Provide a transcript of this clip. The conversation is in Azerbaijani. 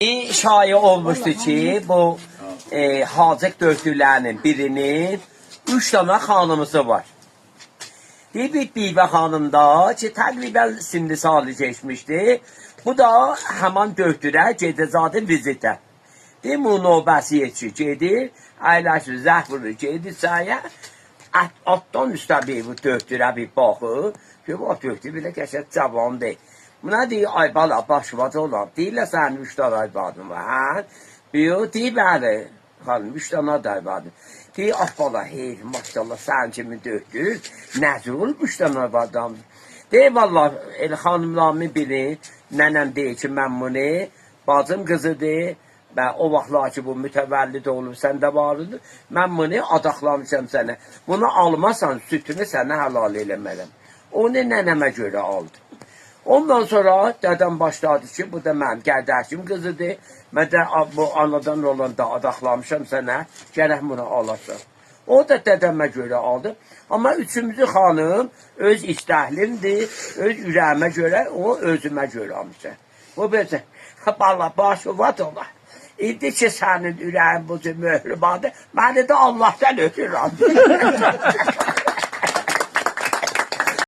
Şayə olmuşdu ki, bu Hacıq döktürlərinin birinin üç dana xanımısı var. Bir Bibə xanım da ki, təqribən sinni salı keçmişdi. Bu da həman döktürə gedəcəkdi vizitə. Deyim, bu növbəsi yetişir, gedir, əyləşir, zəh vurur, gedir səyə. Atdan üstə bir bu döktürə bir baxır. Ki, bu döktür belə qəşəng cavan deyil. Buna deyir, ay bala, başıvac olan. Deyirlər, sənin üç dənə arvadın var, hə? Deyir, deyir, bəli, xanım, üç dənə də arvadım. Deyir, ah bala, heyf, maşallah, sənin kimi döktür. Nəzir olub üç dənə arvadım. Deyir, vallah, elə xanımlarımın biri, nənəm deyir ki, mən bunu, bacım qızıdır, və o vaxtlar ki, bu mütəvəllid olub, səndə var idi, mən bunu adaqlamışam sənə. Bunu almasan, sütünü sənə halal eləmərəm. Onu nənəmə görə aldım. Ondan sonra dədəm başladı ki, bu da mənim qardaşım qızıdır. Mən də bu anadan olan da adaqlamışam sənə, gərək bunu alasan. O da dədəmə görə aldı. Amma üçüncü xanım öz istəklimdir, öz ürəyimə görə, o özümə görə almışam. Bu belə, bala başı var ola. İndi ki sənin ürəyin bu cür möhribandır, məni də Allahdan ötürü aldı.